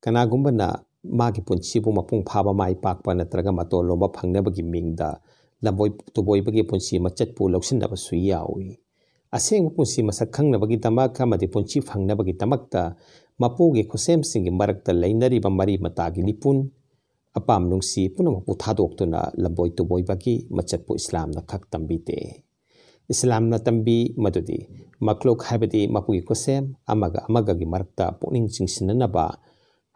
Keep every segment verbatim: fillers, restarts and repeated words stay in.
ꯀꯅꯥꯒꯨꯝꯕꯅ ꯃꯥꯒꯤ ꯄꯨꯟꯁꯤꯕꯨ ꯃꯄꯨꯡ ꯐꯥꯕ, ꯃꯥꯏ ꯄꯥꯛꯄ ꯅꯠꯇ꯭ꯔꯒ ꯃꯇꯣꯟ ꯂꯣꯝꯕ ꯐꯪꯅꯕꯒꯤ ꯃꯤꯡꯗ ꯂꯝꯕꯣꯏ ꯇꯨꯕꯣꯏꯕꯒꯤ ꯄꯨꯟꯁꯤ ꯃꯆꯠꯄꯨ ꯂꯧꯁꯤꯟꯅꯕꯁꯨ ꯌꯥꯎꯏ꯫ ꯑꯁꯦꯡꯕ ꯄꯨꯟꯁꯤ ꯃꯁꯛ ꯈꯪꯅꯕꯒꯤꯗꯃꯛ ꯑꯃꯗꯤ ꯄꯨꯟꯁꯤ ꯐꯪꯅꯕꯒꯤꯗꯃꯛꯇ ꯃꯄꯨꯒꯤ ꯈꯨꯠꯁꯦꯝꯁꯤꯡꯒꯤ ꯃꯔꯛꯇ ꯂꯩꯅꯔꯤꯕ ꯃꯔꯤ ꯃꯇꯥꯒꯤ ꯂꯤꯄꯨꯟ, ꯑꯄꯥꯝ ꯅꯨꯡꯁꯤ ꯄꯨꯝꯅꯃꯛꯄꯨ ꯊꯥꯗꯣꯛꯇꯨꯅ ꯂꯝꯕꯣꯏ ꯇꯨꯕꯣꯏꯕꯒꯤ ꯃꯆꯠꯄꯨ ꯏꯁꯂꯥꯝꯅ ꯈꯛ ꯇꯝꯕꯤꯗꯦ꯫ ꯏꯁꯂꯥꯝꯅ ꯇꯝꯕꯤ ꯃꯗꯨꯗꯤ ꯃꯈ꯭ꯂꯨꯛ ꯍꯥꯏꯕꯗꯤ ꯃꯄꯨꯒꯤ ꯈꯨꯠꯁꯦꯝ ꯑꯃꯒ ꯑꯃꯒꯒꯤ ꯃꯔꯛꯇ ꯄꯨꯛꯅꯤꯡ ꯆꯤꯡꯁꯤꯟꯅꯅꯕ,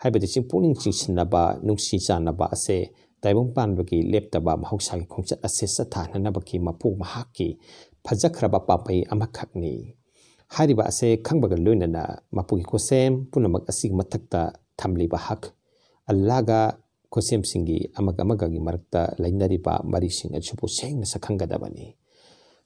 ꯍꯥꯏꯕꯗꯤ ꯆꯤꯡ ꯄꯨꯛꯅꯤꯡ ꯆꯤꯡꯁꯤꯟꯅꯕ, ꯅꯨꯡꯁꯤ ꯆꯥꯟꯅꯕ ꯑꯁꯦ ꯇꯥꯏꯕꯪ ꯄꯥꯟꯕꯒꯤ ꯂꯦꯞꯇꯕ ꯃꯍꯧꯁꯥꯒꯤ ꯈꯣꯡꯆꯠ ꯑꯁꯦ ꯆꯠꯊꯍꯟꯅꯕꯒꯤ ꯃꯄꯨ ꯃꯍꯥꯛꯀꯤ ꯐꯖꯈ꯭ꯔꯕ ꯄꯥꯝꯕꯩ ꯑꯃꯈꯛꯅꯤ꯫ ꯍꯥꯏꯔꯤꯕ ꯑꯁꯦ ꯈꯪꯕꯒ ꯂꯣꯏꯅꯅ ꯃꯄꯨꯒꯤ ꯈꯨꯠꯁꯦꯝ ꯄꯨꯝꯅꯃꯛ ꯑꯁꯤꯒꯤ ꯃꯊꯛꯇ ꯊꯝꯂꯤꯕ ꯍꯛ, ꯑꯜꯂꯥꯒ ꯈꯨꯠꯁꯦꯝꯁꯤꯡꯒꯤ ꯑꯃꯒ ꯑꯃꯒꯒꯤ ꯃꯔꯛꯇ ꯂꯩꯅꯔꯤꯕ ꯃꯔꯤꯁꯤꯡ ꯑꯁꯤꯕꯨ ꯁꯦꯡꯅ ꯁꯛꯈꯪꯒꯗꯕꯅꯤ꯫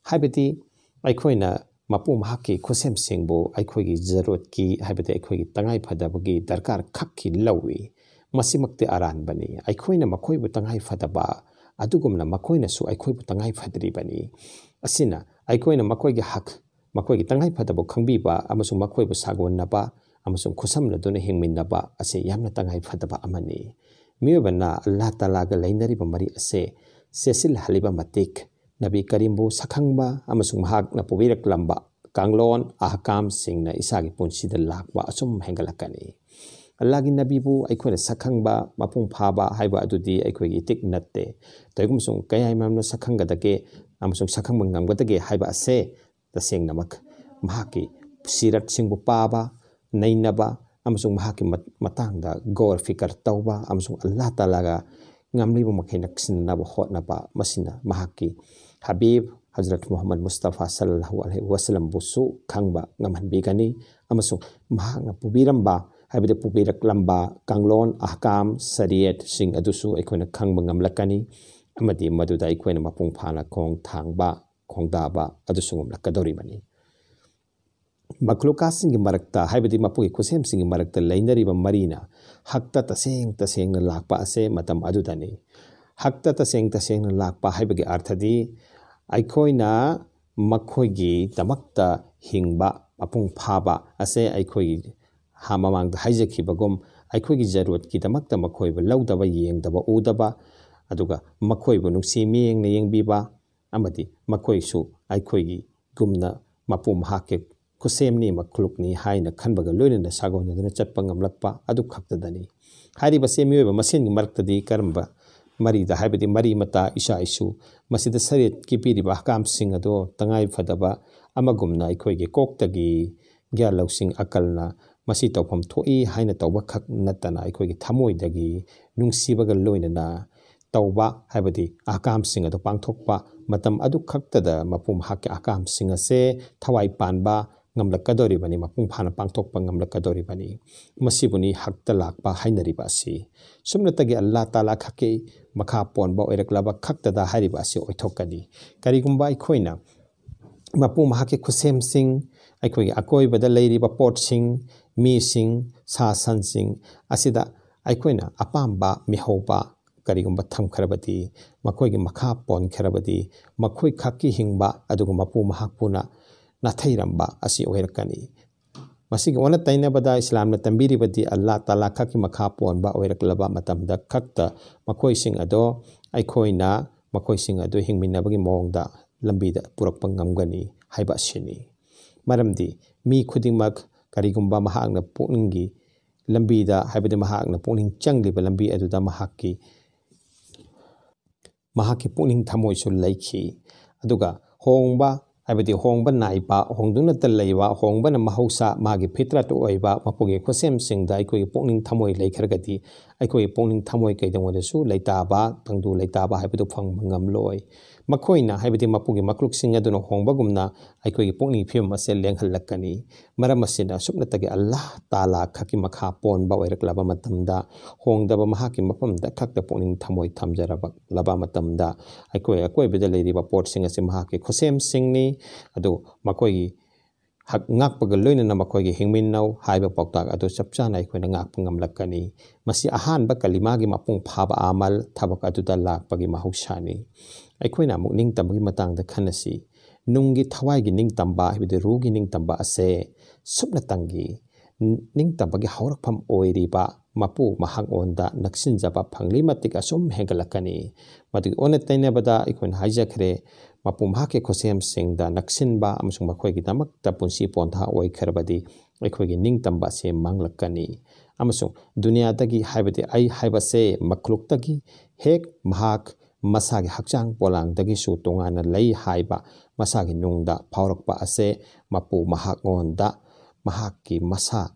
ꯍꯥꯏꯕꯗꯤ ꯑꯩꯈꯣꯏꯅ ꯃꯄꯨ ꯃꯍꯥꯛꯀꯤ ꯈꯨꯠꯁꯦꯝꯁꯤꯡꯕꯨ ꯑꯩꯈꯣꯏꯒꯤ ꯖꯔꯨꯔꯠꯀꯤ, ꯍꯥꯏꯕꯗꯤ ꯑꯩꯈꯣꯏꯒꯤ ꯇꯉꯥꯏ ꯐꯗꯕꯒꯤ ꯗꯔꯀꯥꯔ ꯈꯛꯀꯤ ꯂꯧꯏ꯫ ꯃꯁꯤꯃꯛꯇꯤ ꯑꯔꯥꯟꯕꯅꯤ꯫ ꯑꯩꯈꯣꯏꯅ ꯃꯈꯣꯏꯕꯨ ꯇꯉꯥꯏ ꯐꯗꯕ ꯑꯗꯨꯒꯨꯝꯅ ꯃꯈꯣꯏꯅꯁꯨ ꯑꯩꯈꯣꯏꯕꯨ ꯇꯉꯥꯏ ꯐꯗ꯭ꯔꯤꯕꯅꯤ꯫ ꯑꯁꯤꯅ ꯑꯩꯈꯣꯏꯅ ꯃꯈꯣꯏꯒꯤ ꯍꯛ, ꯃꯈꯣꯏꯒꯤ ꯇꯉꯥꯏ ꯐꯗꯕ ꯈꯪꯕꯤꯕ ꯑꯃꯁꯨꯡ ꯃꯈꯣꯏꯕꯨ ꯁꯥꯒꯣꯟꯅꯕ ꯑꯃꯁꯨꯡ ꯈꯨꯠꯁꯝꯅꯗꯨꯅ ꯍꯤꯡꯃꯤꯟꯅꯕ ꯑꯁꯤ ꯌꯥꯝꯅ ꯇꯉꯥꯏ ꯐꯗꯕ ꯑꯃꯅꯤ꯫ ꯃꯤꯑꯣꯏꯕꯅ ꯑꯜꯂꯥꯍ ꯇꯥꯂꯥꯒ ꯂꯩꯅꯔꯤꯕ ꯃꯔꯤ ꯑꯁꯤ ꯆꯦꯠꯁꯤꯜꯍꯜꯂꯤꯕ ꯃꯇꯤꯛ, ꯅꯕꯤ ꯀꯔꯤꯝꯕꯨ ꯁꯛꯈꯪꯕ ꯑꯃꯁꯨꯡ ꯃꯍꯥꯛꯅ ꯄꯨꯕꯤꯔꯛꯂꯝꯕ ꯀꯥꯡꯂꯣꯟ ꯑꯍꯀꯥꯝꯁꯤꯡꯅ ꯏꯁꯥꯒꯤ ꯄꯨꯟꯁꯤꯗ ꯂꯥꯛꯄ ꯑꯁꯨꯝ ꯍꯦꯟꯒꯠꯂꯛꯀꯅꯤ꯫ ꯑꯜꯂꯥꯍꯒꯤ ꯅꯕꯤꯕꯨ ꯑꯩꯈꯣꯏꯅ ꯁꯛꯈꯪꯕ ꯃꯄꯨꯡ ꯐꯥꯕ ꯍꯥꯏꯕ ꯑꯗꯨꯗꯤ ꯑꯩꯈꯣꯏꯒꯤ ꯏꯇꯤꯛ ꯅꯠꯇꯦ꯫ ꯀꯔꯤꯒꯨꯝꯕ ꯁꯨꯝ ꯀꯌꯥ ꯃꯔꯝꯅ ꯁꯛꯈꯪꯒꯗꯒꯦ ꯑꯃꯁꯨꯡ ꯁꯛꯈꯪꯕ ꯉꯝꯒꯗꯒꯦ ꯍꯥꯏꯕ ꯑꯁꯦ ꯇꯁꯦꯡꯅꯃꯛ ꯃꯍꯥꯛꯀꯤ ꯁꯤꯔꯠꯁꯤꯡꯕꯨ ꯄꯥꯕ, ꯅꯩꯅꯕ ꯑꯃꯁꯨꯡ ꯃꯍꯥꯛꯀꯤ ꯃꯠ-, ꯃꯇꯥꯡꯗ ꯒꯧꯔ ꯐꯤꯀꯔ ꯇꯧꯕ ꯑꯃꯁꯨꯡ ꯑꯜꯂꯥꯍ ꯇꯥꯂꯥꯒ ꯉꯝꯂꯤꯕ ꯃꯈꯩ ꯅꯛꯁꯤꯟꯅꯅꯕ ꯍꯣꯠꯅꯕ, ꯃꯁꯤꯅ ꯃꯍꯥꯛꯀꯤ ꯍꯕꯤꯕ ꯍꯖꯔꯠ ꯃꯨꯍꯝꯃꯗ ꯃꯨꯁꯇꯐꯥ ꯁꯜꯂꯜꯂꯥꯍꯨ ꯑꯂꯩꯍꯤ ꯋꯁꯜꯂꯝꯕꯨꯁꯨ ꯈꯪꯕ ꯉꯝꯍꯟꯕꯤꯒꯅꯤ ꯑꯃꯁꯨꯡ ꯃꯍꯥꯛꯅ ꯄꯨꯕꯤꯔꯝꯕ, ꯍꯥꯏꯕꯗꯤ ꯄꯨꯕꯤꯔꯛꯂꯝꯕ ꯀꯥꯡꯂꯣꯟ, ꯑꯍꯀꯥꯝ, ꯁꯔꯤꯌꯠꯁꯤꯡ ꯑꯗꯨꯁꯨ ꯑꯩꯈꯣꯏꯅ ꯈꯪꯕ ꯉꯝꯂꯛꯀꯅꯤ ꯑꯃꯗꯤ ꯃꯗꯨꯗ ꯑꯩꯈꯣꯏꯅ ꯃꯄꯨꯡ ꯐꯥꯅ ꯈꯣꯡ ꯊꯥꯡꯕ, ꯈꯣꯡꯗꯥꯕ ꯑꯗꯨꯁꯨ ꯉꯝꯂꯛꯀꯗꯧꯔꯤꯕꯅꯤ꯫ ꯃꯈ꯭ꯂꯨꯀꯥꯠꯁꯤꯡꯒꯤ ꯃꯔꯛꯇ, ꯍꯥꯏꯕꯗꯤ ꯃꯄꯨꯒꯤ ꯈꯨꯠꯁꯦꯝꯁꯤꯡꯒꯤ ꯃꯔꯛꯇ ꯂꯩꯅꯔꯤꯕ ꯃꯔꯤꯅ ꯍꯛꯇ ꯇꯁꯦꯡ ꯇꯁꯦꯡꯅ ꯂꯥꯛꯄ ꯑꯁꯦ ꯃꯇꯝ ꯑꯗꯨꯗꯅꯤ꯫ ꯍꯛꯇ ꯇꯁꯦꯡ ꯇꯁꯦꯡꯅ ꯂꯥꯛꯄ ꯍꯥꯏꯕꯒꯤ ꯑꯔꯊꯗꯤ ꯑꯩꯈꯣꯏꯅ ꯃꯈꯣꯏꯒꯤꯗꯃꯛꯇ ꯍꯤꯡꯕ ꯃꯄꯨꯡ ꯐꯥꯕ ꯑꯁꯦ ꯑꯩꯈꯣꯏꯒꯤ ꯃꯃꯥꯡꯗ ꯍꯥꯏꯖꯈꯤꯕꯒꯨꯝ ꯑꯩꯈꯣꯏꯒꯤ ꯖꯔꯨꯔꯠꯀꯤꯗꯃꯛꯇ ꯃꯈꯣꯏꯕꯨ ꯂꯧꯗꯕ, ꯌꯦꯡꯗꯕ, ꯎꯗꯕ, ꯑꯗꯨꯒ ꯃꯈꯣꯏꯕꯨ ꯅꯨꯡꯁꯤ ꯃꯤꯠꯌꯦꯡꯅ ꯌꯦꯡꯕꯤꯕ, ꯑꯃꯗꯤ ꯃꯈꯣꯏꯁꯨ ꯑꯩꯈꯣꯏꯒꯤ ꯒꯨꯝꯅ ꯃꯄꯨ ꯃꯍꯥꯛꯀꯤ ꯈꯨꯠꯁꯦꯝꯅꯤ, ꯃꯈꯂꯨꯛꯅꯤ ꯍꯥꯏꯅ ꯈꯟꯕꯒ ꯂꯣꯏꯅꯅ ꯁꯥꯒꯣꯟꯅꯗꯨꯅ ꯆꯠꯄ ꯉꯝꯂꯛꯄ ꯑꯗꯨ ꯈꯛꯇꯗꯅꯤ꯫ ꯍꯥꯏꯔꯤꯕꯁꯦ ꯃꯤꯑꯣꯏꯕ ꯃꯁꯦꯟꯒꯤ ꯃꯔꯛꯇꯗꯤ ꯀꯔꯝꯕ ꯃꯔꯤꯗ, ꯍꯥꯏꯕꯗꯤ ꯃꯔꯤ ꯃꯇꯥ, ꯏꯆꯥ ꯏꯁꯨ, ꯃꯁꯤꯗ ꯁꯔꯤꯌꯠꯀꯤ ꯄꯤꯔꯤꯕ ꯑꯍꯀꯥꯝꯁꯤꯡ ꯑꯗꯣ ꯇꯉꯥꯏ ꯐꯗꯕ ꯑꯃꯒꯨꯝꯅ ꯑꯩꯈꯣꯏꯒꯤ ꯀꯣꯛꯇꯒꯤ ꯒ꯭ꯌꯥꯟ ꯂꯧꯁꯤꯡ ꯑꯀꯜꯅ ꯃꯁꯤ ꯇꯧꯐꯝ ꯊꯣꯛꯏ ꯍꯥꯏꯅ ꯇꯧꯕ ꯈꯛ ꯅꯠꯇꯅ ꯑꯩꯈꯣꯏꯒꯤ ꯊꯃꯣꯏꯗꯒꯤ ꯅꯨꯡꯁꯤꯕꯒ ꯂꯣꯏꯅꯅ ꯇꯧꯕ, ꯍꯥꯏꯕꯗꯤ ꯑꯍꯀꯥꯝꯁꯤꯡ ꯑꯗꯨ ꯄꯥꯡꯊꯣꯛꯄ, ꯃꯇꯝ ꯑꯗꯨ ꯈꯛꯇꯗ ꯃꯄꯨ ꯃꯍꯥꯛꯀꯤ ꯑꯍꯀꯥꯝꯁꯤꯡ ꯑꯁꯦ ꯊꯋꯥꯏ ꯄꯥꯟꯕ ꯉꯝꯂꯛꯀꯗꯧꯔꯤꯕꯅꯤ, ꯃꯄꯨꯡ ꯐꯥꯅ ꯄꯥꯡꯊꯣꯛꯄ ꯉꯝꯂꯛꯀꯗꯧꯔꯤꯕꯅꯤ꯫ ꯃꯁꯤꯕꯨꯅꯤ ꯍꯛꯇ ꯂꯥꯛꯄ ꯍꯥꯏꯅꯔꯤꯕ ꯑꯁꯤ꯫ ꯁꯨꯞꯅꯇꯒꯤ ꯑꯜꯂꯥ ꯇꯥꯂꯥ ꯈꯛꯀꯤ ꯃꯈꯥ ꯄꯣꯟꯕ ꯑꯣꯏꯔꯛꯂꯕ ꯈꯛꯇꯗ ꯍꯥꯏꯔꯤꯕ ꯑꯁꯤ ꯑꯣꯏꯊꯣꯛꯀꯅꯤ꯫ ꯀꯔꯤꯒꯨꯝꯕ ꯑꯩꯈꯣꯏꯅ ꯃꯄꯨ ꯃꯍꯥꯛꯀꯤ ꯈꯨꯠꯁꯦꯝꯁꯤꯡ, ꯑꯩꯈꯣꯏꯒꯤ ꯑꯀꯣꯏꯕꯗ ꯂꯩꯔꯤꯕ ꯄꯣꯠꯁꯤꯡ, ꯃꯤꯁꯤꯡ, ꯁꯥ ꯁꯟꯁꯤꯡ ꯑꯁꯤꯗ ꯑꯩꯈꯣꯏꯅ ꯑꯄꯥꯝꯕ ꯃꯤꯍꯧꯕ ꯀꯔꯤꯒꯨꯝꯕ ꯊꯝꯈ꯭ꯔꯕꯗꯤ, ꯃꯈꯣꯏꯒꯤ ꯃꯈꯥ ꯄꯣꯟꯈ꯭ꯔꯕꯗꯤ, ꯃꯈꯣꯏ ꯈꯛꯀꯤ ꯍꯤꯡꯕ ꯑꯗꯨꯒ ꯃꯄꯨ ꯃꯍꯥꯛꯄꯨꯅ ꯅꯥꯊꯩꯔꯝꯕ ꯑꯁꯤ ꯑꯣꯏꯔꯛꯀꯅꯤ꯫ ꯃꯁꯤꯒꯤ ꯑꯣꯟꯅ ꯇꯩꯅꯕꯗ ꯏꯁꯂꯥꯝꯅ ꯇꯝꯕꯤꯔꯤꯕꯗꯤ ꯑꯜꯂꯥ ꯇꯥꯂꯥ ꯈꯛꯀꯤ ꯃꯈꯥ ꯄꯣꯟꯕ ꯑꯣꯏꯔꯛꯂꯕ ꯃꯇꯝꯗ ꯈꯛꯇ ꯃꯈꯣꯏꯁꯤꯡ ꯑꯗꯣ ꯑꯩꯈꯣꯏꯅ ꯃꯈꯣꯏꯁꯤꯡ ꯑꯗꯨ ꯍꯤꯡꯃꯤꯟꯅꯕꯒꯤ ꯃꯑꯣꯡꯗ ꯂꯝꯕꯤꯗ ꯄꯨꯔꯛꯄ ꯉꯝꯒꯅꯤ ꯍꯥꯏꯕ ꯑꯁꯤꯅꯤ꯫ ꯃꯔꯝꯗꯤ ꯃꯤ ꯈꯨꯗꯤꯡꯃꯛ ꯀꯔꯤꯒꯨꯝꯕ ꯃꯍꯥꯛꯅ ꯄꯨꯛꯅꯤꯡꯒꯤ ꯂꯝꯕꯤꯗ, ꯍꯥꯏꯕꯗꯤ ꯃꯍꯥꯛꯅ ꯄꯨꯛꯅꯤꯡ ꯆꯪꯂꯤꯕ ꯂꯝꯕꯤ ꯑꯗꯨꯗ ꯃꯍꯥꯛꯀꯤ, ꯃꯍꯥꯛꯀꯤ ꯄꯨꯛꯅꯤꯡ ꯊꯃꯣꯏꯁꯨ ꯂꯩꯈꯤ꯫ ꯑꯗꯨꯒ ꯍꯣꯡꯕ, ꯍꯥꯏꯕꯗꯤ ꯍꯣꯡꯕ ꯅꯥꯏꯕ, ꯍꯣꯡꯗꯨꯅꯇ ꯂꯩꯕ, ꯍꯣꯡꯕꯅ ꯃꯍꯧꯁꯥ, ꯃꯥꯒꯤ ꯐꯤꯇ꯭ꯔꯠ ꯑꯣꯏꯕ ꯃꯄꯨꯒꯤ ꯈꯨꯠꯁꯦꯝꯁꯤꯡꯗ ꯑꯩꯈꯣꯏꯒꯤ ꯄꯨꯛꯅꯤꯡ ꯊꯃꯣꯏ ꯂꯩꯈ꯭ꯔꯒꯗꯤ ꯑꯩꯈꯣꯏꯒꯤ ꯄꯨꯛꯅꯤꯡ ꯊꯃꯣꯏ ꯀꯩꯗꯧꯉꯩꯗꯁꯨ ꯂꯩꯇꯥꯕ, ꯇꯪꯗꯨ ꯂꯩꯇꯥꯕ ꯍꯥꯏꯕꯗꯨ ꯐꯪꯕ ꯉꯝꯂꯣꯏ꯫ ꯃꯈꯣꯏꯅ, ꯍꯥꯏꯕꯗꯤ ꯃꯄꯨꯒꯤ ꯃꯈꯂꯨꯛꯁꯤꯡ ꯑꯗꯨꯅ ꯍꯣꯡꯕꯒꯨꯝꯅ ꯑꯩꯈꯣꯏꯒꯤ ꯄꯨꯛꯅꯤꯡ ꯐꯤꯕꯝ ꯑꯁꯦ ꯂꯦꯡꯍꯜꯂꯛꯀꯅꯤ꯫ ꯃꯔꯝ ꯑꯁꯤꯅ ꯁꯨꯞꯅꯇꯒꯤ ꯑꯜꯂꯥ ꯇꯥꯂꯥ ꯈꯛꯀꯤ ꯃꯈꯥ ꯄꯣꯟꯕ ꯑꯣꯏꯔꯛꯂꯕ ꯃꯇꯝꯗ, ꯍꯣꯡꯗꯕ ꯃꯍꯥꯛꯀꯤ ꯃꯐꯝꯗ ꯈꯛꯇ ꯄꯨꯛꯅꯤꯡ ꯊꯃꯣꯏ ꯊꯝꯖꯔꯕ ꯂꯕ ꯃꯇꯝꯗ ꯑꯩꯈꯣꯏ ꯑꯀꯣꯏꯕꯗ ꯂꯩꯔꯤꯕ ꯄꯣꯠꯁꯤꯡ ꯑꯁꯤ ꯃꯍꯥꯛꯀꯤ ꯈꯨꯠꯁꯦꯝꯁꯤꯡꯅꯤ꯫ ꯑꯗꯨ ꯃꯈꯣꯏꯒꯤ ꯍꯛ ꯉꯥꯛꯄꯒ ꯂꯣꯏꯅꯅ ꯃꯈꯣꯏꯒꯤ ꯍꯤꯡꯃꯤꯟꯅꯧ ꯍꯥꯏꯕ ꯄꯥꯎꯇꯥꯛ ꯑꯗꯨ ꯆꯞ ꯆꯥꯅ ꯑꯩꯈꯣꯏꯅ ꯉꯥꯛꯄ ꯉꯝꯂꯛꯀꯅꯤ꯫ ꯃꯁꯤ ꯑꯍꯥꯟꯕ ꯀꯂꯤꯃꯥꯒꯤ ꯃꯄꯨꯡ ꯐꯥꯕ ꯑꯃꯜ ꯊꯕꯛ ꯑꯗꯨꯗ ꯂꯥꯛꯄꯒꯤ ꯃꯍꯧꯁꯥꯅꯤ꯫ ꯑꯩꯈꯣꯏꯅ ꯑꯃꯨꯛ ꯅꯤꯡꯇꯝꯕꯒꯤ ꯃꯇꯥꯡꯗ ꯈꯟꯅꯁꯤ꯫ ꯅꯨꯡꯒꯤ ꯊꯋꯥꯏꯒꯤ ꯅꯤꯡꯇꯝꯕ, ꯍꯥꯏꯕꯗꯤ ꯔꯨꯒꯤ ꯅꯤꯡꯇꯝꯕ ꯑꯁꯦ ꯁꯨꯞꯅꯇꯪꯒꯤ ꯅꯤꯡꯇꯝꯕꯒꯤ ꯍꯧꯔꯛꯐꯝ ꯑꯣꯏꯔꯤꯕ ꯃꯄꯨ ꯃꯍꯥꯛꯉꯣꯟꯗ ꯅꯛꯁꯤꯟꯖꯕ ꯐꯪꯂꯤ ꯃꯇꯤꯛ ꯑꯁꯨꯝ ꯍꯦꯟꯒꯠꯂꯛꯀꯅꯤ꯫ ꯃꯗꯨꯒꯤ ꯑꯣꯟꯅ ꯇꯩꯅꯕꯗ ꯑꯩꯈꯣꯏꯅ ꯍꯥꯏꯖꯈ꯭ꯔꯦ, ꯃꯄꯨ ꯃꯍꯥꯛꯀꯤ ꯈꯨꯠꯁꯦꯝꯁꯤꯡꯗ ꯅꯛꯁꯤꯟꯕ ꯑꯃꯁꯨꯡ ꯃꯈꯣꯏꯒꯤꯗꯃꯛꯇ ꯄꯨꯟꯁꯤ ꯄꯣꯟꯊꯥ ꯑꯣꯏꯈ꯭ꯔꯕꯗꯤ ꯑꯩꯈꯣꯏꯒꯤ ꯅꯤꯡꯇꯝꯕ ꯑꯁꯤ ꯃꯥꯡꯂꯛꯀꯅꯤ꯫ ꯑꯃꯁꯨꯡ ꯗꯨꯅꯤꯌꯥꯗꯒꯤ, ꯍꯥꯏꯕꯗꯤ ꯑꯩ ꯍꯥꯏꯕꯁꯦ, ꯃꯈꯂꯨꯛꯇꯒꯤ ꯍꯦꯛ ꯃꯍꯥꯛ ꯃꯁꯥꯒꯤ ꯍꯛꯆꯥꯡ ꯄꯣꯂꯥꯡꯗꯒꯤꯁꯨ ꯇꯣꯉꯥꯟꯅ ꯂꯩ ꯍꯥꯏꯕ ꯃꯁꯥꯒꯤ ꯅꯨꯡꯗ ꯐꯥꯎꯔꯛꯄ ꯑꯁꯦ ꯃꯄꯨ ꯃꯍꯥꯛꯉꯣꯟꯗ ꯃꯍꯥꯛꯀꯤ ꯃꯁꯥ,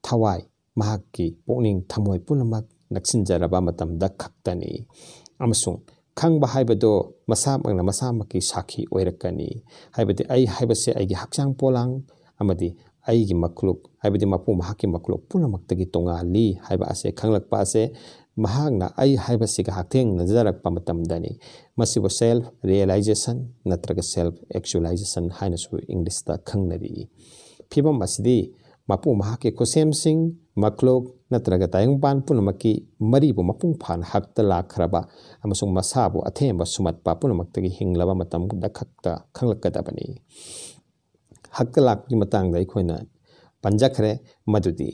ꯊꯋꯥꯏ, ꯃꯍꯥꯛꯀꯤ ꯄꯨꯛꯅꯤꯡ ꯊꯃꯣꯏ ꯄꯨꯝꯅꯃꯛ ꯅꯛꯁꯤꯟꯖꯔꯕ ꯃꯇꯝꯗ ꯈꯛꯇꯅꯤ꯫ ꯑꯃꯁꯨꯡ ꯈꯪꯕ ꯍꯥꯏꯕꯗꯣ ꯃꯁꯥꯃꯛꯅ ꯃꯁꯥꯃꯛꯀꯤ ꯁꯥꯈꯤ ꯑꯣꯏꯔꯛꯀꯅꯤ꯫ ꯍꯥꯏꯕꯗꯤ ꯑꯩ ꯍꯥꯏꯕꯁꯦ ꯑꯩꯒꯤ ꯍꯛꯆꯥꯡ ꯄꯣꯂꯥꯡ ꯑꯃꯗꯤ ꯑꯩꯒꯤ ꯃꯈꯂꯨꯛ, ꯍꯥꯏꯕꯗꯤ ꯃꯄꯨ ꯃꯍꯥꯛꯀꯤ ꯃꯈꯂꯨꯛ ꯄꯨꯝꯅꯃꯛꯇꯒꯤ ꯇꯣꯉꯥꯜꯂꯤ ꯍꯥꯏꯕ ꯑꯁꯦ ꯈꯪꯂꯛꯄ ꯑꯁꯦ ꯃꯍꯥꯛꯅ ꯑꯩ ꯍꯥꯏꯕꯁꯤꯒ ꯍꯛꯊꯦꯡꯅꯖꯔꯛꯄ ꯃꯇꯝꯗꯅꯤ꯫ ꯃꯁꯤꯕꯨ self realization ꯅꯠꯇ꯭ꯔꯒ self actualization ꯍꯥꯏꯅꯁꯨ ꯏꯪꯂꯤꯁꯇ ꯈꯪꯅꯔꯤ꯫ ꯐꯤꯕꯝ ꯑꯁꯤꯗꯤ ꯃꯄꯨ ꯃꯍꯥꯛꯀꯤ ꯈꯨꯠꯁꯦꯝꯁꯤꯡ, ꯃꯈꯂꯨꯛ ꯅꯠꯇ꯭ꯔꯒ ꯇꯥꯏꯕꯪꯄꯥꯟ ꯄꯨꯝꯅꯃꯛꯀꯤ ꯃꯔꯤꯕꯨ ꯃꯄꯨꯡ ꯐꯥꯅ ꯍꯛꯇ ꯂꯥꯛꯈ꯭ꯔꯕ ꯑꯃꯁꯨꯡ ꯃꯁꯥꯕꯨ ꯑꯊꯦꯝꯕ ꯁꯨꯝꯍꯠꯄ ꯄꯨꯝꯅꯃꯛꯇꯒꯤ ꯍꯤꯡꯂꯕ ꯃꯇꯝꯗ ꯈꯛꯇ ꯈꯪꯂꯛꯀꯗꯕꯅꯤ꯫ ꯍꯛꯇ ꯂꯥꯛꯄꯒꯤ ꯃꯇꯥꯡꯗ ꯑꯩꯈꯣꯏꯅ ꯄꯟꯖꯈ꯭ꯔꯦ, ꯃꯗꯨꯗꯤ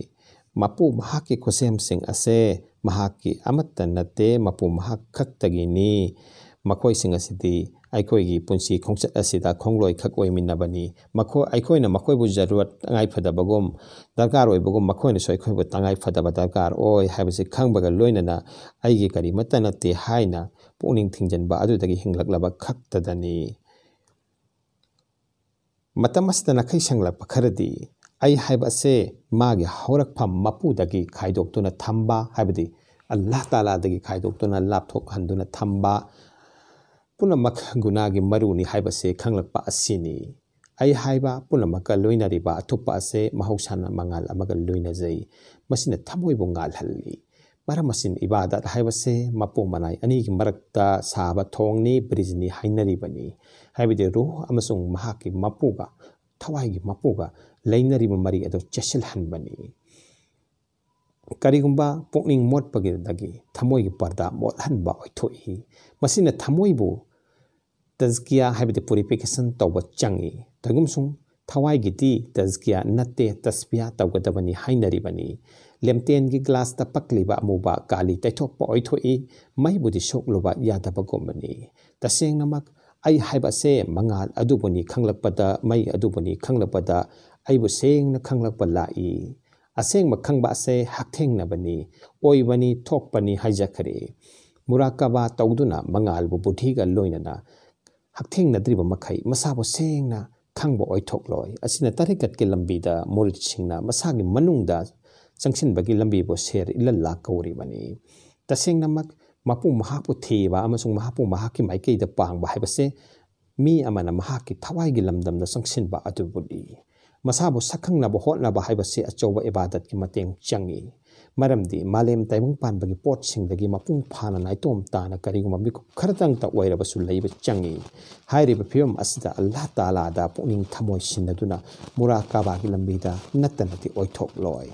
ꯃꯄꯨ ꯃꯍꯥꯛꯀꯤ ꯈꯨꯠꯁꯦꯝꯁꯤꯡ ꯑꯁꯦ ꯃꯍꯥꯛꯀꯤ ꯑꯃꯠꯇ ꯅꯠꯇꯦ, ꯃꯄꯨ ꯃꯍꯥꯛ ꯈꯛꯇꯒꯤꯅꯤ꯫ ꯃꯈꯣꯏꯁꯤꯡ ꯑꯁꯤꯗꯤ ꯑꯩꯈꯣꯏꯒꯤ ꯄꯨꯟꯁꯤ ꯈꯣꯡꯆꯠ ꯑꯁꯤꯗ ꯈꯣꯡꯂꯣꯏꯈꯛ ꯑꯣꯏꯃꯤꯟꯅꯕꯅꯤ꯫ ꯃꯈꯣꯏ, ꯑꯩꯈꯣꯏꯅ ꯃꯈꯣꯏꯕꯨ ꯖꯔꯨꯔꯠ, ꯇꯉꯥꯏ ꯐꯗꯕꯒꯨꯝ, ꯗꯔꯀꯥꯔ ꯑꯣꯏꯕꯒꯨꯝ, ꯃꯈꯣꯏꯅꯁꯨ ꯑꯩꯈꯣꯏꯕꯨ ꯇꯉꯥꯏ ꯐꯗꯕ ꯗꯔꯀꯥꯔ ꯑꯣꯏ ꯍꯥꯏꯕꯁꯤ ꯈꯪꯕꯒ ꯂꯣꯏꯅꯅ ꯑꯩꯒꯤ ꯀꯔꯤꯃꯠꯇ ꯅꯠꯇꯦ ꯍꯥꯏꯅ ꯄꯨꯛꯅꯤꯡ ꯊꯤꯡꯖꯤꯟꯕ ꯑꯗꯨꯗꯒꯤ ꯍꯤꯡꯂꯛꯂꯕ ꯈꯛꯇꯗꯅꯤ꯫ ꯃꯇꯝ ꯑꯁꯤꯗ ꯅꯥꯈꯩ ꯁꯦꯡꯂꯛꯄ ꯈꯔꯗꯤ ꯑꯩ ꯍꯥꯏꯕ ꯑꯁꯦ ꯃꯥꯒꯤ ꯍꯧꯔꯛꯐꯝ ꯃꯄꯨꯗꯒꯤ ꯈꯥꯏꯗꯣꯛꯇꯨꯅ ꯊꯝꯕ, ꯍꯥꯏꯕꯗꯤ ꯑꯜꯂꯥꯍ ꯇꯥꯂꯥꯗꯒꯤ ꯈꯥꯏꯗꯣꯛꯇꯨꯅ ꯂꯥꯞꯊꯣꯛꯍꯟꯗꯨꯅ ꯊꯝꯕ ꯄꯨꯝꯅꯃꯛ ꯒꯨꯅꯥꯒꯤ ꯃꯔꯨꯅꯤ ꯍꯥꯏꯕꯁꯦ ꯈꯪꯂꯛꯄ ꯑꯁꯤꯅꯤ꯫ ꯑꯩ ꯍꯥꯏꯕ ꯄꯨꯝꯅꯃꯛꯀ ꯂꯣꯏꯅꯔꯤꯕ ꯑꯊꯨꯞꯄ ꯑꯁꯦ ꯃꯍꯧꯁꯥꯅ ꯃꯉꯥꯜ ꯑꯃꯒ ꯂꯣꯏꯅꯖꯩ꯫ ꯃꯁꯤꯅ ꯊꯃꯣꯏꯕꯨ ꯉꯥꯜꯍꯜꯂꯤ꯫ ꯃꯔꯝ ꯑꯁꯤꯅ ꯏꯕꯥꯗꯠ ꯍꯥꯏꯕꯁꯦ ꯃꯄꯣ ꯃꯅꯥꯏ ꯑꯅꯤꯒꯤ ꯃꯔꯛꯇ ꯁꯥꯕ ꯊꯣꯡꯅꯤ, ꯕ꯭ꯔꯤꯖꯅꯤ ꯍꯥꯏꯅꯔꯤꯕꯅꯤ꯫ ꯍꯥꯏꯕꯗꯤ ꯔꯨꯍ ꯑꯃꯁꯨꯡ ꯃꯍꯥꯛꯀꯤ ꯃꯄꯨꯒ, ꯊꯋꯥꯏꯒꯤ ꯃꯄꯨꯒ ꯂꯩꯅꯔꯤꯕ ꯃꯔꯤ ꯑꯗꯨ ꯆꯦꯠꯁꯤꯜꯍꯟꯕꯅꯤ꯫ ꯀꯔꯤꯒꯨꯝꯕ ꯄꯨꯛꯅꯤꯡ ꯃꯣꯠꯄꯒꯤꯗꯒꯤ ꯊꯃꯣꯏꯒꯤ ꯄꯔꯗꯥ ꯃꯣꯠꯍꯟꯕ ꯑꯣꯏꯊꯣꯛꯏ꯫ ꯃꯁꯤꯅ ꯊꯃꯣꯏꯕꯨ ꯇꯖꯀꯤꯌꯥ ꯍꯥꯏꯕꯗꯤ purification ꯇꯧꯕ ꯆꯪꯏ꯫ ꯇꯧꯏꯒꯨꯝꯁꯨꯡ ꯊꯋꯥꯏꯒꯤꯗꯤ ꯇꯖꯀꯤꯌꯥ ꯅꯠꯇꯦ, ꯇꯁꯕꯤꯌꯥ ꯇꯧꯒꯗꯕꯅꯤ ꯍꯥꯏꯅꯔꯤꯕꯅꯤ꯫ ꯂꯦꯝꯇꯦꯟꯒꯤ ꯒ꯭ꯂꯥꯁꯇ ꯄꯛꯂꯤꯕ ꯑꯃꯨꯕ ꯀꯥꯂꯤ ꯇꯩꯊꯣꯛꯄ ꯑꯣꯏꯊꯣꯛꯏ, ꯃꯩꯕꯨꯗꯤ ꯁꯣꯛꯂꯨꯕ ꯌꯥꯗꯕꯒꯨꯝꯕꯅꯤ꯫ ꯇꯁꯦꯡꯅꯃꯛ ꯑꯩ ꯍꯥꯏꯕ ꯑꯁꯦ ꯃꯉꯥꯜ ꯑꯗꯨꯕꯨꯅꯤ ꯈꯪꯂꯛꯄꯗ, ꯃꯩ ꯑꯗꯨꯕꯨꯅꯤ ꯈꯪꯂꯛꯄꯗ ꯑꯩꯕꯨ ꯁꯦꯡꯅ ꯈꯪꯂꯛꯄ ꯂꯥꯛꯏ꯫ ꯑꯁꯦꯡꯕ ꯈꯪꯕ ꯑꯁꯦ ꯍꯛꯊꯦꯡꯅꯕꯅꯤ, ꯑꯣꯏꯕꯅꯤ, ꯊꯣꯛꯄꯅꯤ ꯍꯥꯏꯖꯈ꯭ꯔꯦ꯫ ꯃꯨꯔꯥꯀꯕꯥ ꯇꯧꯗꯨꯅ ꯃꯉꯥꯜꯕꯨ ꯕꯨꯙꯤꯒ ꯂꯣꯏꯅꯅ ꯍꯛꯊꯦꯡꯅꯗ꯭ꯔꯤꯕ ꯃꯈꯩ ꯃꯁꯥꯕꯨ ꯁꯦꯡꯅ ꯈꯪꯕ ꯑꯣꯏꯊꯣꯛꯂꯣꯏ꯫ ꯑꯁꯤꯅ ꯇꯔꯤꯀꯠꯀꯤ ꯂꯝꯕꯤꯗ ꯃꯨꯔꯤꯗꯁꯤꯡꯅ ꯃꯁꯥꯒꯤ ꯃꯅꯨꯡꯗ ꯆꯪꯁꯤꯟꯕꯒꯤ ꯂꯝꯕꯤꯕꯨ ꯁꯦꯔ ꯏꯂꯜꯂꯥ ꯀꯧꯔꯤꯕꯅꯤ꯫ ꯇꯁꯦꯡꯅꯃꯛ ꯃꯄꯨ ꯃꯍꯥꯛꯄꯨ ꯊꯤꯕ ꯑꯃꯁꯨꯡ ꯃꯍꯥꯛꯄꯨ ꯃꯍꯥꯛꯀꯤ ꯃꯥꯏꯀꯩꯗ ꯄꯥꯡꯕ ꯍꯥꯏꯕꯁꯦ ꯃꯤ ꯑꯃꯅ ꯃꯍꯥꯛꯀꯤ ꯊꯋꯥꯏꯒꯤ ꯂꯝꯗꯝꯗ ꯆꯪꯁꯤꯟꯕ ꯑꯗꯨꯕꯨꯅꯤ꯫ ꯃꯁꯥꯕꯨ ꯁꯛꯈꯪꯅꯕ ꯍꯣꯠꯅꯕ ꯍꯥꯏꯕꯁꯤ ꯑꯆꯧꯕ ꯏꯕꯥꯗꯠꯀꯤ ꯃꯇꯦꯡ ꯆꯪꯏ꯫ ꯃꯔꯝꯗꯤ ꯃꯥꯂꯦꯝ ꯇꯥꯏꯕꯪ ꯄꯥꯟꯕꯒꯤ ꯄꯣꯠꯁꯤꯡꯗꯒꯤ ꯃꯄꯨꯡ ꯐꯥꯅ ꯅꯥꯏꯇꯣꯝ ꯇꯥꯅ ꯀꯔꯤꯒꯨꯝꯕ ꯃꯤꯀꯨꯞ ꯈꯔꯇꯪꯇ ꯑꯣꯏꯔꯕꯁꯨ ꯂꯩꯕ ꯆꯪꯏ꯫ ꯍꯥꯏꯔꯤꯕ ꯐꯤꯕꯝ ꯑꯁꯤꯗ ꯑꯜꯂꯥꯍ ꯇꯥꯂꯥꯗ ꯄꯨꯛꯅꯤꯡ ꯊꯃꯣꯏ ꯁꯤꯟꯅꯗꯨꯅ ꯃꯨꯔꯥꯀꯥꯕꯥꯒꯤ ꯂꯝꯕꯤꯗ ꯅꯠꯇꯅꯗꯤ ꯑꯣꯏꯊꯣꯛꯂꯣꯏ꯫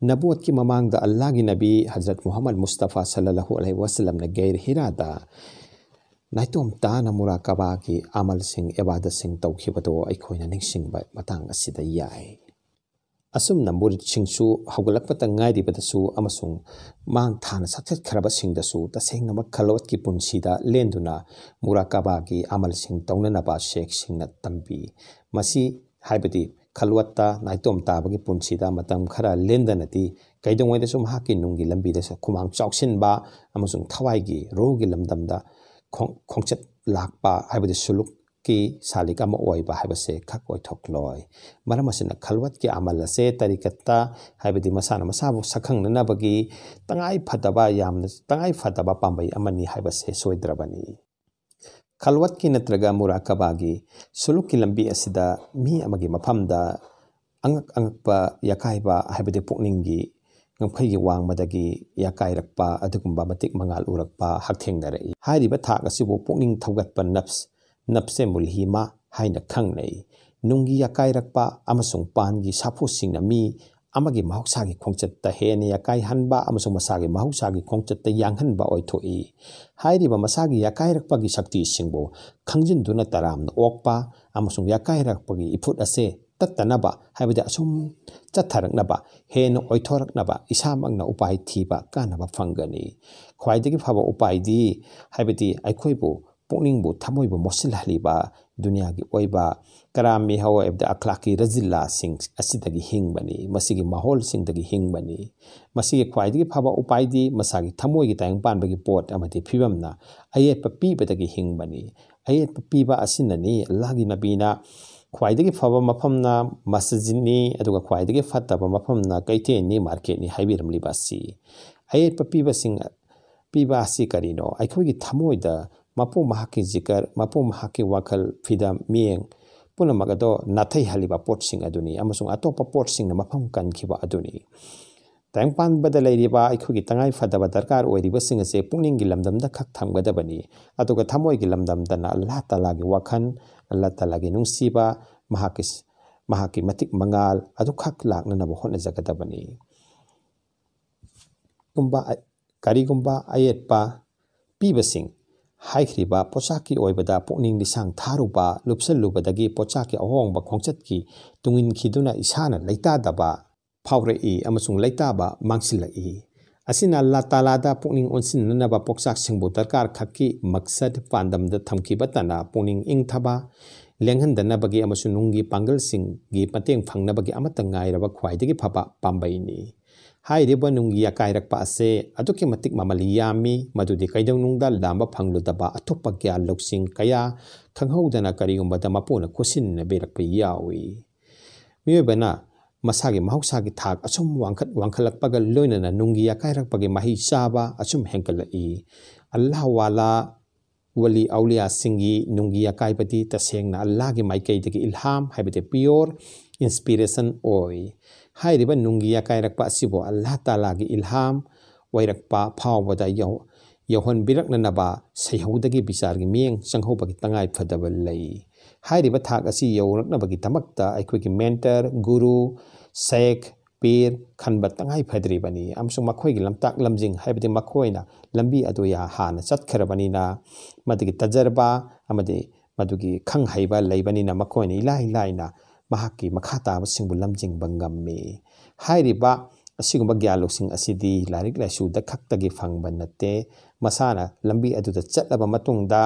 ꯅꯕꯨꯋꯠꯀꯤ ꯃꯃꯥꯡꯗ ꯑꯜꯂꯥꯍꯒꯤ ꯅꯕꯤ ꯍꯖꯔꯠ ꯃꯨꯍꯝꯃꯗ ꯃꯨꯁꯇꯐꯥ ꯁꯜꯂꯜꯂꯥꯍꯨ ꯑꯂꯩꯍꯤ ꯋꯁꯜꯂꯝꯅ ꯒꯩꯔ ꯍꯤꯔꯥꯗ ꯅꯥꯏꯇꯣꯝ ꯇꯥꯅ ꯃꯨꯔꯥꯀꯥꯕꯥꯒꯤ ꯑꯃꯜꯁꯤꯡ, ꯏꯕꯥꯗꯠꯁꯤꯡ ꯇꯧꯈꯤꯕꯗꯣ ꯑꯩꯈꯣꯏꯅ ꯅꯤꯡꯁꯤꯡꯕ ꯃꯇꯥꯡ ꯑꯁꯤꯗ ꯌꯥꯏ꯫ ꯑꯁꯨꯝꯅ ꯃꯨꯔꯤꯗꯁꯤꯡꯁꯨ ꯍꯧꯒꯠꯂꯛꯄꯇ ꯉꯥꯏꯔꯤꯕꯗꯁꯨ ꯑꯃꯁꯨꯡ ꯃꯥꯡ ꯊꯥꯅ ꯆꯠꯊꯠꯈ꯭ꯔꯕꯁꯤꯡꯗꯁꯨ ꯇꯁꯦꯡꯅꯃꯛ ꯈꯜꯋꯠꯀꯤ ꯄꯨꯟꯁꯤꯗ ꯂꯦꯟꯗꯨꯅ ꯃꯨꯔꯥꯀꯥꯕꯥꯒꯤ ꯑꯃꯜꯁꯤꯡ ꯇꯧꯅꯅꯕ ꯁꯦꯈꯁꯤꯡꯅ ꯇꯝꯕꯤ꯫ ꯃꯁꯤ ꯍꯥꯏꯕꯗꯤ ꯈꯜꯋꯠꯇ ꯅꯥꯏꯇꯣꯝ ꯇꯥꯕꯒꯤ ꯄꯨꯟꯁꯤꯗ ꯃꯇꯝ ꯈꯔ ꯂꯦꯟꯗꯅꯗꯤ ꯀꯩꯗꯧꯉꯩꯗꯁꯨ ꯃꯍꯥꯛꯀꯤ ꯅꯨꯡꯒꯤ ꯂꯝꯕꯤꯗ ꯈꯨꯃꯥꯡ ꯆꯥꯎꯁꯤꯟꯕ ꯑꯃꯁꯨꯡ ꯊꯋꯥꯏꯒꯤ ꯔꯨꯍꯒꯤ ꯂꯝꯗꯝꯗ ꯈꯣꯡ-, ꯈꯣꯡꯆꯠ ꯂꯥꯛꯄ ꯍꯥꯏꯕꯗꯤ ꯁꯨꯂꯨꯛꯀꯤ ꯁꯥꯂꯤꯛ ꯑꯃ ꯑꯣꯏꯕ ꯍꯥꯏꯕꯁꯦ ꯈꯛ ꯑꯣꯏꯊꯣꯛꯂꯣꯏ꯫ ꯃꯔꯝ ꯑꯁꯤꯅ ꯈꯜꯋꯠꯀꯤ ꯑꯃꯜ ꯑꯁꯦ ꯇꯔꯤꯀꯠꯇ ꯍꯥꯏꯕꯗꯤ ꯃꯁꯥꯅ ꯃꯁꯥꯕꯨ ꯁꯛꯈꯪꯅꯅꯕꯒꯤ ꯇꯉꯥꯏ ꯐꯗꯕ, ꯌꯥꯝꯅ ꯇꯉꯥꯏ ꯐꯗꯕ ꯄꯥꯝꯕꯩ ꯑꯃꯅꯤ ꯍꯥꯏꯕꯁꯦ ꯁꯣꯏꯗ꯭ꯔꯕꯅꯤ꯫ ꯈꯜꯋꯠꯀꯤ ꯅꯠꯇ꯭ꯔꯒ ꯃꯨꯔꯥꯀꯕꯥꯒꯤ ꯁꯨꯂꯨꯛꯀꯤ ꯂꯝꯕꯤ ꯑꯁꯤꯗ ꯃꯤ ꯑꯃꯒꯤ ꯃꯐꯝꯗ ꯑꯉꯛ ꯑꯉꯛꯄ ꯌꯥꯀꯥꯏꯕ ꯍꯥꯏꯕꯗꯤ ꯄꯨꯛꯅꯤꯡꯒꯤ ꯉꯝꯈꯩꯒꯤ ꯋꯥꯡꯃꯗꯒꯤ ꯌꯥꯀꯥꯏꯔꯛꯄ ꯑꯗꯨꯒꯨꯝꯕ ꯃꯇꯤꯛ ꯃꯉꯥꯜ ꯎꯔꯛꯄ ꯍꯛꯊꯦꯡꯅꯔꯛꯏ꯫ ꯍꯥꯏꯔꯤꯕ ꯊꯥꯛ ꯑꯁꯤꯕꯨ ꯄꯨꯛꯅꯤꯡ ꯊꯧꯒꯠꯄ ꯅꯞꯁ, ꯅꯞꯁꯦ ꯃꯨꯜꯍꯤꯃꯥ ꯍꯥꯏꯅ ꯈꯪꯅꯩ꯫ ꯅꯨꯡꯒꯤ ꯌꯥꯀꯥꯏꯔꯛꯄ ꯑꯃꯁꯨꯡ ꯄꯥꯟꯒꯤ ꯁꯥꯐꯨꯁꯤꯡꯅ ꯃꯤ ꯑꯃꯒꯤ ꯃꯍꯧꯁꯥꯒꯤ ꯈꯣꯡꯆꯠꯇ ꯍꯦꯟꯅ ꯌꯥꯀꯥꯏꯍꯟꯕ ꯑꯃꯁꯨꯡ ꯃꯁꯥꯒꯤ ꯃꯍꯧꯁꯥꯒꯤ ꯈꯣꯡꯆꯠꯇ ꯌꯥꯡꯍꯟꯕ ꯑꯣꯏꯊꯣꯛꯏ꯫ ꯍꯥꯏꯔꯤꯕ ꯃꯁꯥꯒꯤ ꯌꯥꯀꯥꯏꯔꯛꯄꯒꯤ ꯁꯛꯇꯤꯁꯤꯡꯕꯨ ꯈꯪꯖꯤꯟꯗꯨꯅ ꯇꯔꯥꯝꯅ ꯑꯣꯛꯄ ꯑꯃꯁꯨꯡ ꯌꯥꯀꯥꯏꯔꯛꯄꯒꯤ ꯏꯐꯨꯠ ꯑꯁꯦ ꯇꯠꯇꯅꯕ, ꯍꯥꯏꯕꯗꯤ ꯑꯁꯨꯝ ꯆꯠꯊꯔꯛꯅꯕ, ꯍꯦꯟꯅ ꯑꯣꯏꯊꯣꯔꯛꯅꯕ ꯏꯁꯥꯃꯛꯅ ꯎꯄꯥꯏ ꯊꯤꯕ ꯀꯥꯟꯅꯕ ꯐꯪꯒꯅꯤ꯫ ꯈ꯭ꯋꯥꯏꯗꯒꯤ ꯐꯕ ꯎꯄꯥꯏꯗꯤ, ꯍꯥꯏꯕꯗꯤ ꯑꯩꯈꯣꯏꯕꯨ ꯄꯨꯛꯅꯤꯡꯕꯨ ꯊꯃꯣꯏꯕꯨ ꯃꯣꯠꯁꯤꯜꯍꯜꯂꯤꯕ ꯗꯨꯅꯤꯌꯥꯒꯤ ꯑꯣꯏꯕ ꯀꯔꯥꯃꯤ ꯍꯋꯥꯏꯕꯗ ꯑꯈ꯭ꯂꯥꯛꯀꯤ ꯔꯖꯤꯜꯂꯥꯁꯤꯡ ꯑꯁꯤꯗꯒꯤ ꯍꯤꯡꯕꯅꯤ, ꯃꯁꯤꯒꯤ ꯃꯍꯣꯜꯁꯤꯡꯗꯒꯤ ꯍꯤꯡꯕꯅꯤ꯫ ꯃꯁꯤꯒꯤ ꯈ꯭ꯋꯥꯏꯗꯒꯤ ꯐꯕ ꯎꯄꯥꯏꯗꯤ ꯃꯁꯥꯒꯤ ꯊꯃꯣꯏꯒꯤ ꯇꯥꯏꯕꯪ ꯄꯥꯟꯕꯒꯤ ꯄꯣꯠ ꯑꯃꯗꯤ ꯐꯤꯕꯝꯅ ꯑꯌꯦꯠꯄ ꯄꯤꯕꯗꯒꯤ ꯍꯤꯡꯕꯅꯤ꯫ ꯑꯌꯦꯠꯄ ꯄꯤꯕ ꯑꯁꯤꯅꯅꯤ ꯑꯜꯂꯥꯍꯒꯤ ꯅꯕꯤꯅ ꯈ꯭ꯋꯥꯏꯗꯒꯤ ꯐꯕ ꯃꯐꯝꯅ ꯃꯁꯖꯤꯠꯅꯤ, ꯑꯗꯨꯒ ꯈ꯭ꯋꯥꯏꯗꯒꯤ ꯐꯠꯇꯕ ꯃꯐꯝꯅ ꯀꯩꯊꯦꯜꯅꯤ, ꯃꯥꯔꯀꯦꯠꯅꯤ ꯍꯥꯏꯕꯤꯔꯝꯂꯤꯕ ꯑꯁꯤ꯫ ꯑꯌꯦꯠꯄ ꯄꯤꯕꯁꯤꯡ ꯄꯤꯕ ꯑꯁꯤ ꯀꯔꯤꯅꯣ? ꯑꯩꯈꯣꯏꯒꯤ ꯊꯃꯣꯏꯗ ꯃꯄꯨ ꯃꯍꯥꯛꯀꯤ ꯖꯤꯀꯔ, ꯃꯄꯨ ꯃꯍꯥꯛꯀꯤ ꯋꯥꯈꯜ, ꯐꯤꯗꯝ, ꯃꯤꯠꯌꯦꯡ ꯄꯨꯝꯅꯃꯛ ꯑꯗꯣ ꯅꯥꯊꯩꯍꯜꯂꯤꯕ ꯄꯣꯠꯁꯤꯡ ꯑꯗꯨꯅꯤ, ꯑꯃꯁꯨꯡ ꯑꯇꯣꯞꯄ ꯄꯣꯠꯁꯤꯡꯅ ꯃꯐꯝ ꯀꯟꯈꯤꯕ ꯑꯗꯨꯅꯤ꯫ ꯇꯥꯏꯕꯪ ꯄꯥꯟꯕꯗ ꯂꯩꯔꯤꯕ ꯑꯩꯈꯣꯏꯒꯤ ꯇꯉꯥꯏ ꯐꯗꯕ ꯗꯔꯀꯥꯔ ꯑꯣꯏꯔꯤꯕꯁꯤꯡ ꯑꯁꯦ ꯄꯨꯛꯅꯤꯡꯒꯤ ꯂꯝꯗꯝꯗ ꯈꯛ ꯊꯝꯒꯗꯕꯅꯤ, ꯑꯗꯨꯒ ꯊꯃꯣꯏꯒꯤ ꯂꯝꯗꯝꯗꯅ ꯑꯜꯂꯥꯍ ꯇꯥꯂꯥꯒꯤ ꯋꯥꯈꯜ, ꯑꯜꯂꯥꯍ ꯇꯥꯂꯥꯒꯤ ꯅꯨꯡꯁꯤꯕ, ꯃꯍꯥꯛꯀꯤ, ꯃꯍꯥꯛꯀꯤ ꯃꯇꯤꯛ ꯃꯉꯥꯜ ꯑꯗꯨꯈꯛ ꯂꯥꯛꯅꯅꯕ ꯍꯣꯠꯅꯖꯒꯗꯕꯅꯤ꯫ ꯀꯨꯝꯕ, ꯀꯔꯤꯒꯨꯝꯕ ꯑꯌꯦꯠꯄ ꯄꯤꯕꯁꯤꯡ ꯍꯥꯏꯈ꯭ꯔꯤꯕ ꯄꯣꯠꯆꯥꯛꯀꯤ ꯑꯣꯏꯕꯗ ꯄꯨꯛꯅꯤꯡ ꯂꯤꯁꯥꯡ ꯊꯥꯔꯨꯕ, ꯂꯨꯞꯁꯜꯂꯨꯕꯗꯒꯤ ꯄꯣꯠꯆꯥꯛꯀꯤ ꯑꯍꯣꯡꯕ ꯈꯣꯡꯆꯠꯀꯤ ꯇꯨꯡꯏꯟꯈꯤꯗꯨꯅ ꯏꯁꯥꯅ ꯂꯩꯇꯥꯗꯕ ꯐꯥꯎꯔꯛꯏ ꯑꯃꯁꯨꯡ ꯂꯩꯇꯥꯕ ꯃꯥꯡꯁꯤꯜꯂꯛꯏ꯫ ꯑꯁꯤꯅ ꯑꯜꯂꯥꯍ ꯇꯥꯂꯥꯗ ꯄꯨꯛꯅꯤꯡ ꯑꯣꯟꯁꯤꯟꯅꯅꯕ ꯄꯣꯠꯆꯥꯛꯁꯤꯡꯕꯨ ꯗꯔꯀꯥꯔ ꯈꯛꯀꯤ ꯃꯛꯁꯗ ꯄꯥꯟꯗꯝꯗ ꯊꯝꯈꯤꯕꯇꯅ ꯄꯨꯛꯅꯤꯡ ꯏꯪꯊꯕ, ꯂꯦꯡꯍꯟꯗꯅꯕꯒꯤ ꯑꯃꯁꯨꯡ ꯅꯨꯡꯒꯤ ꯄꯥꯡꯒꯜꯁꯤꯡꯒꯤ ꯃꯇꯦꯡ ꯐꯪꯅꯕꯒꯤ ꯑꯃꯠꯇ ꯉꯥꯏꯔꯕ ꯈ꯭ꯋꯥꯏꯗꯒꯤ ꯐꯕ ꯄꯥꯝꯕꯩꯅꯤ꯫ ꯍꯥꯏꯔꯤꯕ ꯅꯨꯡꯒꯤ ꯑꯀꯥꯏꯔꯛꯄ ꯑꯁꯦ ꯑꯗꯨꯛꯀꯤ ꯃꯇꯤꯛ ꯃꯃꯜ ꯌꯥꯝꯃꯤ, ꯃꯗꯨꯗꯤ ꯀꯩꯗꯧꯅꯨꯡꯗ ꯂꯥꯝꯕ ꯐꯪꯂꯨꯗꯕ ꯑꯇꯣꯞꯄ ꯒ꯭ꯌꯥꯟ ꯂꯧꯁꯤꯡ ꯀꯌꯥ ꯈꯪꯍꯧꯗꯅ ꯀꯔꯤꯒꯨꯝꯕꯗ ꯃꯄꯨꯅ ꯈꯨꯠꯁꯤꯟꯅꯕꯤꯔꯛꯄ ꯌꯥꯎꯏ꯫ ꯃꯤꯑꯣꯏꯕꯅ ꯃꯁꯥꯒꯤ ꯃꯍꯧꯁꯥꯒꯤ ꯊꯥꯛ ꯑꯁꯨꯝ ꯋꯥꯡꯈꯠ-, ꯋꯥꯡꯈꯠꯂꯛꯄꯒ ꯂꯣꯏꯅꯅ ꯅꯨꯡꯒꯤ ꯑꯀꯥꯏꯔꯛꯄꯒꯤ ꯃꯍꯩ ꯆꯥꯕ ꯑꯁꯨꯝ ꯍꯦꯟꯒꯠꯂꯛꯏ꯫ ꯑꯜꯂꯥꯍ ꯋꯥꯂꯥ, ꯋꯂꯤ ꯑꯧꯂꯤꯌꯥꯁꯤꯡꯒꯤ ꯅꯨꯡꯒꯤ ꯑꯀꯥꯏꯕꯗꯤ ꯇꯁꯦꯡꯅ ꯑꯜꯂꯥꯍꯒꯤ ꯃꯥꯏꯀꯩꯗꯒꯤ ꯏꯜꯍꯥꯝ, ꯍꯥꯏꯕꯗꯤ pure inspiration ꯑꯣꯏ꯫ ꯍꯥꯏꯔꯤꯕ ꯅꯨꯡꯒꯤ ꯑꯀꯥꯏꯔꯛꯄ ꯑꯁꯤꯕꯨ ꯑꯜꯂꯥꯍ ꯇꯥꯂꯥꯒꯤ ꯏꯜꯍꯥꯝ ꯑꯣꯏꯔꯛꯄ ꯐꯥꯎꯕꯗ ꯌꯧ-, ꯌꯧꯍꯟꯕꯤꯔꯛꯅꯅꯕ ꯁꯩꯍꯧꯗꯒꯤ ꯕꯤꯆꯥꯔꯒꯤ ꯃꯤꯠꯌꯦꯡ ꯆꯪꯍꯧꯕꯒꯤ ꯇꯉꯥꯏ ꯐꯗꯕ ꯂꯩ꯫ ꯍꯥꯏꯔꯤꯕ ꯊꯥꯛ ꯑꯁꯤ ꯌꯧꯔꯛꯅꯕꯒꯤꯗꯃꯛꯇ ꯑꯩꯈꯣꯏꯒꯤ ꯃꯦꯟꯇꯔ, ꯒꯨꯔꯨ, ꯁꯦꯈ, ꯄꯤꯔ ꯈꯟꯕ ꯇꯉꯥꯏ ꯐꯗ꯭ꯔꯤꯕꯅꯤ, ꯑꯃꯁꯨꯡ ꯃꯈꯣꯏꯒꯤ ꯂꯝꯇꯥꯛ ꯂꯝꯖꯤꯡ, ꯍꯥꯏꯕꯗꯤ ꯃꯈꯣꯏꯅ ꯂꯝꯕꯤ ꯑꯗꯨ ꯌꯥ-, ꯍꯥꯟꯅ ꯆꯠꯈ꯭ꯔꯕꯅꯤꯅ, ꯃꯗꯨꯒꯤ ꯇꯖꯔꯕꯥ ꯑꯃꯗꯤ ꯃꯗꯨꯒꯤ ꯈꯪ ꯍꯩꯕ ꯂꯩꯕꯅꯤꯅ ꯃꯈꯣꯏꯅ ꯏꯂꯥꯏ ꯂꯥꯏꯅ ꯃꯍꯥꯛꯀꯤ ꯃꯈꯥ ꯇꯥꯕꯁꯤꯡꯕꯨ ꯂꯝꯖꯤꯡꯕ ꯉꯝꯃꯤ꯫ ꯍꯥꯏꯔꯤꯕ ꯑꯁꯤꯒꯨꯝꯕ ꯒ꯭ꯌꯥꯟ ꯂꯧꯁꯤꯡ ꯑꯁꯤꯗꯤ ꯂꯥꯏꯔꯤꯛ ꯂꯥꯏꯁꯨꯗ ꯈꯛꯇꯒꯤ ꯐꯪꯕ ꯅꯠꯇꯦ꯫ ꯃꯁꯥꯅ ꯂꯝꯕꯤ ꯑꯗꯨꯗ ꯆꯠꯂꯕ ꯃꯇꯨꯡꯗ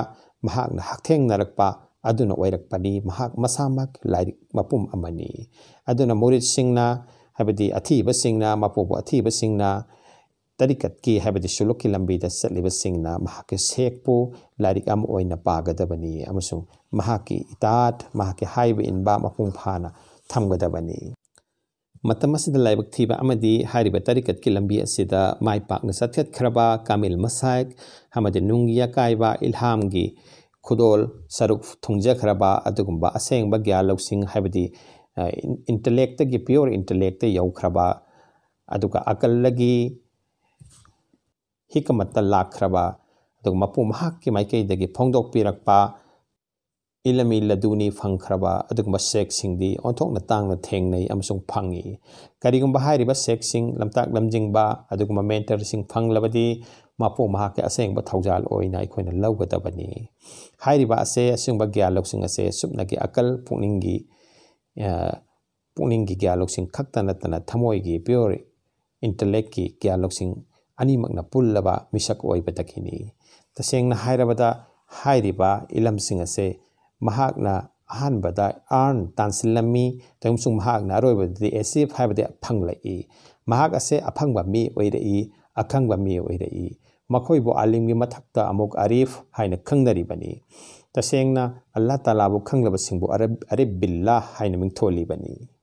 ꯃꯍꯥꯛꯅ ꯍꯛꯊꯦꯡꯅꯔꯛꯄ ꯑꯗꯨꯅ ꯑꯣꯏꯔꯛꯄꯅꯤ꯫ ꯃꯍꯥꯛ ꯃꯁꯥꯃꯛ ꯂꯥꯏꯔꯤꯛ ꯃꯄꯨꯝ ꯑꯃꯅꯤ꯫ ꯑꯗꯨꯅ ꯃꯨꯔꯤꯠꯁꯤꯡꯅ, ꯍꯥꯏꯕꯗꯤ ꯑꯊꯤꯕꯁꯤꯡꯅ, ꯃꯄꯨꯕꯨ ꯑꯊꯤꯕꯁꯤꯡꯅ, ꯇꯔꯤꯀꯠꯀꯤ, ꯍꯥꯏꯕꯗꯤ ꯁꯨꯂꯨꯛꯀꯤ ꯂꯝꯕꯤꯗ ꯆꯠꯂꯤꯕꯁꯤꯡꯅ ꯃꯍꯥꯛꯀꯤ ꯁꯦꯛꯄꯨ ꯂꯥꯏꯔꯤꯛ ꯑꯃ ꯑꯣꯏꯅ ꯄꯥꯒꯗꯕꯅꯤ ꯑꯃꯁꯨꯡ ꯃꯍꯥꯛꯀꯤ ꯏꯇꯥꯠ, ꯃꯍꯥꯛꯀꯤ ꯍꯥꯏꯕ ꯏꯟꯕ ꯃꯄꯨꯡ ꯐꯥꯅ ꯊꯝꯒꯗꯕꯅꯤ꯫ ꯃꯇꯝ ꯑꯁꯤꯗ ꯂꯥꯏꯕꯛ ꯊꯤꯕ ꯑꯃꯗꯤ ꯍꯥꯏꯔꯤꯕ ꯇꯔꯤꯀꯠꯀꯤ ꯂꯝꯕꯤ ꯑꯁꯤꯗ ꯃꯥꯏ ꯄꯥꯛꯅ ꯆꯠꯈꯠꯈ꯭ꯔꯕ ꯀꯥꯃꯤꯜ ꯃꯁꯥꯏꯛ ꯑꯃꯗꯤ ꯅꯨꯡꯒꯤ ꯑꯀꯥꯏꯕ ꯏꯜꯍꯥꯝꯒꯤ ꯈꯨꯗꯣꯜ ꯁꯔꯨꯛ ꯊꯨꯡꯖꯈ꯭ꯔꯕ ꯑꯗꯨꯒꯨꯝꯕ ꯑꯁꯦꯡꯕ ꯒ꯭ꯌꯥꯟ ꯂꯧꯁꯤꯡ, ꯍꯥꯏꯕꯗꯤ, ꯑ, ꯏꯟ-, ꯏꯟꯇꯂꯦꯛꯇꯒꯤ, ꯄ꯭ꯌꯣꯔ ꯏꯟꯇꯂꯦꯛꯇ ꯌꯧꯈ꯭ꯔꯕ, ꯑꯗꯨꯒ ꯑꯀꯜꯗꯒꯤ ꯍꯤꯀꯃꯠꯇ ꯂꯥꯛꯈ꯭ꯔꯕ, ꯑꯗꯨꯒ ꯃꯄꯨ ꯃꯍꯥꯛꯀꯤ ꯃꯥꯏꯀꯩꯗꯒꯤ ꯐꯣꯡꯗꯣꯛꯄꯤꯔꯛꯄ ꯏꯂꯃꯤ ꯂꯗꯨꯅꯤ ꯐꯪꯈ꯭ꯔꯕ ꯑꯗꯨꯒꯨꯝꯕ ꯁꯦꯛꯁꯤꯡꯗꯤ ꯑꯣꯟꯊꯣꯛꯅ ꯇꯥꯡꯅ ꯊꯦꯡꯅꯩ ꯑꯃꯁꯨꯡ ꯐꯪꯉꯤ꯫ ꯀꯔꯤꯒꯨꯝꯕ ꯍꯥꯏꯔꯤꯕ ꯁꯦꯛꯁꯤꯡ, ꯂꯝꯇꯥꯛ ꯂꯝꯖꯤꯡꯕ ꯑꯗꯨꯒꯨꯝꯕ ꯃꯦꯟꯇꯔꯁꯤꯡ ꯐꯪꯂꯕꯗꯤ ꯃꯄꯨ ꯃꯍꯥꯛꯀꯤ ꯑꯁꯦꯡꯕ ꯊꯧꯖꯥꯜ ꯑꯣꯏꯅ ꯑꯩꯈꯣꯏꯅ ꯂꯧꯒꯗꯕꯅꯤ꯫ ꯍꯥꯏꯔꯤꯕ ꯑꯁꯦ, ꯑꯁꯤꯒꯨꯝꯕ ꯒ꯭ꯌꯥꯟ ꯂꯧꯁꯤꯡ ꯑꯁꯦ ꯁꯨꯞꯅꯒꯤ ꯑꯀꯜ, ꯄꯨꯛꯅꯤꯡꯒꯤ, ꯑ, ꯄꯨꯛꯅꯤꯡꯒꯤ ꯒ꯭ꯌꯥꯟ ꯂꯧꯁꯤꯡ ꯈꯛꯇ ꯅꯠꯇꯅ ꯊꯃꯣꯏꯒꯤ, ꯄ꯭ꯌꯣꯔ ꯏꯟꯇꯂꯦꯛꯀꯤ ꯒ꯭ꯌꯥꯟ ꯂꯧꯁꯤꯡ ꯑꯅꯤꯃꯛꯅ ꯄꯨꯜꯂꯕ ꯃꯤꯁꯛ ꯑꯣꯏꯕꯗꯒꯤꯅꯤ꯫ ꯇꯁꯦꯡꯅ ꯍꯥꯏꯔꯕꯗ, ꯍꯥꯏꯔꯤꯕ ꯏꯂꯝꯁꯤꯡ ꯑꯁꯦ ꯃꯍꯥꯛꯅ ꯑꯍꯥꯟꯕꯗ ꯑꯥꯔꯟ, ꯇꯥꯟꯁꯤꯜꯂꯝꯃꯤ, ꯑꯃꯁꯨꯡ ꯃꯍꯥꯛꯅ ꯑꯔꯣꯏꯕꯗꯗꯤ ꯑꯦꯆꯤꯞ, ꯍꯥꯏꯕꯗꯤ ꯐꯪꯂꯛꯏ꯫ ꯃꯍꯥꯛ ꯑꯁꯦ ꯑꯐꯪꯕ ꯃꯤ ꯑꯣꯏꯔꯛꯏ, ꯑꯈꯪꯕ ꯃꯤ ꯑꯣꯏꯔꯛꯏ꯫ ꯃꯈꯣꯏꯕꯨ ꯑꯥꯂꯤꯝꯒꯤ ꯃꯊꯛꯇ ꯑꯃꯨꯛ ꯑꯔꯤꯐ ꯍꯥꯏꯅ ꯈꯪꯅꯔꯤꯕꯅꯤ꯫ ꯇꯁꯦꯡꯅ ꯑꯜꯂꯥ ꯇꯥꯂꯥꯕꯨ ꯈꯪꯂꯕꯁꯤꯡꯕꯨ ꯑꯔꯤꯐ, ꯑꯔꯤꯐ ꯕꯤꯜꯂꯥ ꯍꯥꯏꯅ ꯃꯤꯡꯊꯣꯜꯂꯤꯕꯅꯤ꯫